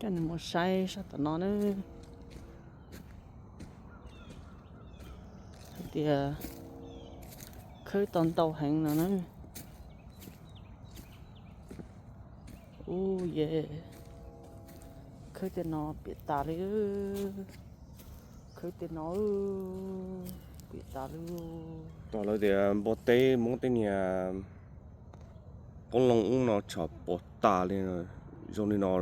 Coj nej mus saib sab tom no na, hais tias khawb tau ntau heev no na. Ub, ye, khawb tej no piam tas li. Khawb tej no piam tas li. Tom lawv tias npua teb muab tej niag qoob loo ub no tshov puas tas li, zoo li no.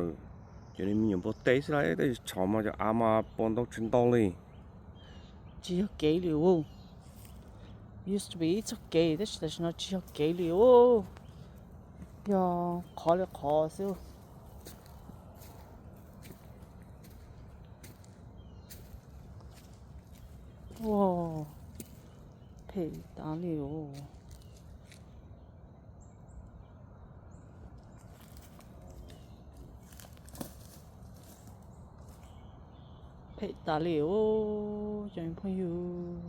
Cov me nyuam npua teb xwb las, tej tshov mas cov av mas puas ntau tsis ntau li. Tsis yog kev li ub. Used to be ib txoj kev, tab sis tam sim no tsis yog kev li ub. Yog qhov li qhov xwb. Ua, phem tas li os. Phem tas li os cov phooj ywg.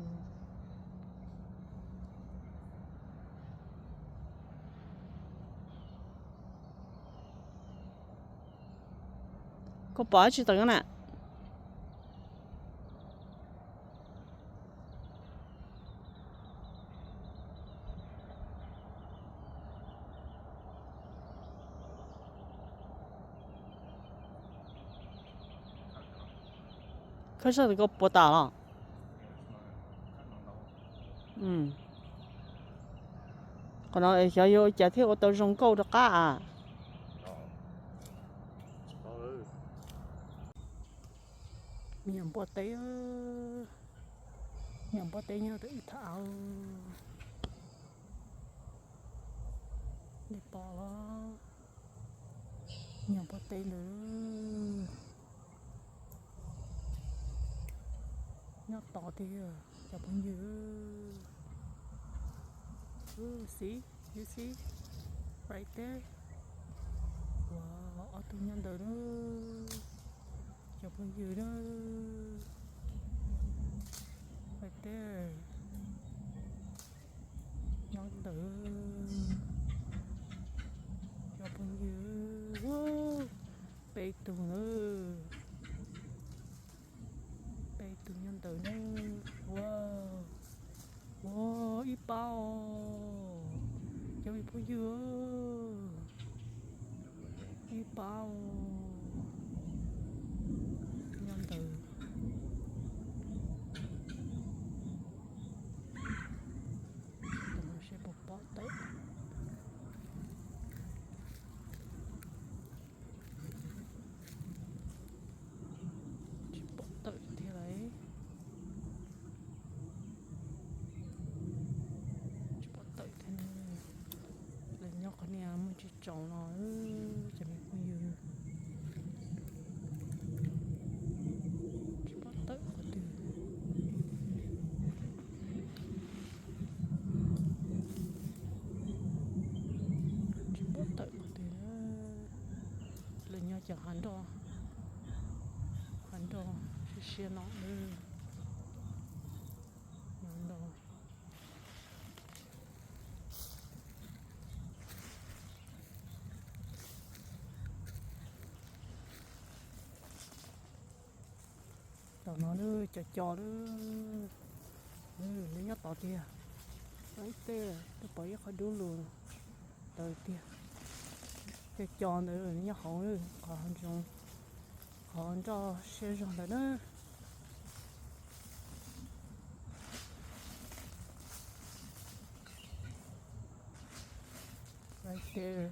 Koj pom dab tsi tawm na? Khawb sab twg koj puas tas los? Qhov no xyov yuav ua cas thiaj ua tau zoo nkauj rov qab a. Me nyuam npua teb, me nyuam npua teb nyob rau ib thaj av. Nej pom los, me nyuam npua teb ntawd nyob tod tiag cov phooj ywg. See, you see, right there. Ua, ob tug nyob ntawd na, cov phooj ywg na, right there. Nyob ntawd cov phooj ywg, peb tug na, peb tug nyob ntawd na. Ua, ua, ib pab os, cov me phooj ywg, ib pab os, nyob ntawd. Tus no seb puas pom tawm. Tsis pom tawm thiab lauj. Tsis pom tawm thiab. Lawv nyob qhov niag muaj ntsis tsaus no, cov me phooj ywg. Tsis pom tawm qhov twg. Tsis pom tawm qhov twg. Lawv nyob cov hav nroj, hav nroj siab siab no. Nyob nroj. Cov no cov co, lawv nyob tod tiag. Ib teg twb pom ib qho dub lug ntawd tiag. Cov co ntawd nyob hauv qhov ntoo, qhov nroj siab zog ntawd na. Right there.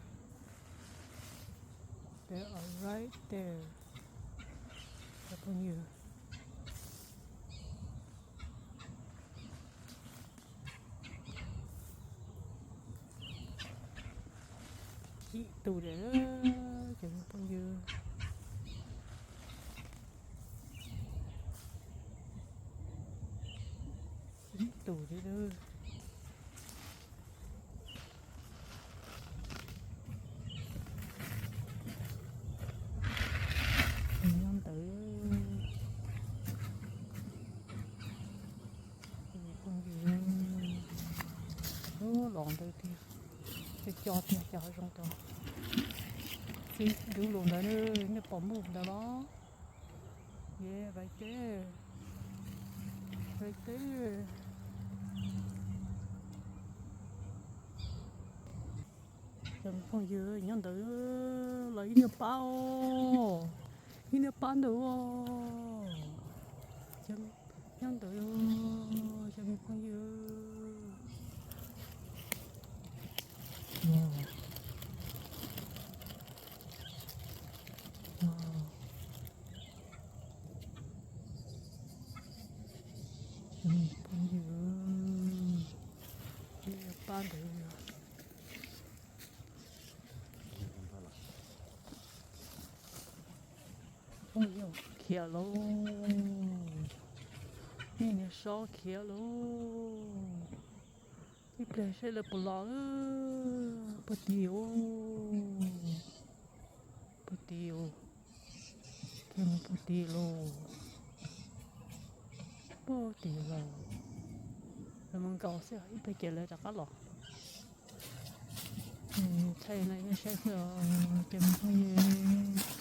They are right there. Cov phooj ywg. Ib tug lawm, cov phooj ywg. Ib tug li lawm. Nyob ntawd. Phooj ywg, lub los ntawd tiag. Co co tiag, cov hav zoov cov. Dub lug ntawd, nej pom mus ntawd los? Yes, right there, right there. Cov me phooj ywg, nyob ntawd los ib niag pab os, ib niag pab ntawd os, nyob ntawd, cov me phooj ywg. Cov me phooj ywg, ib niag pab ntawd. Phooj ywg, khiav lauj, ib niag sob khiav lauj. Ib pliag seb lawv puas los, puag tid, puag tid, khiav mus puag tid lauj, puag tid lauj. Lawv mus nkaum xwb, ib pliag ces lawv rov qab los. Thaij no nej saib xwb os, cov me phooj ywg.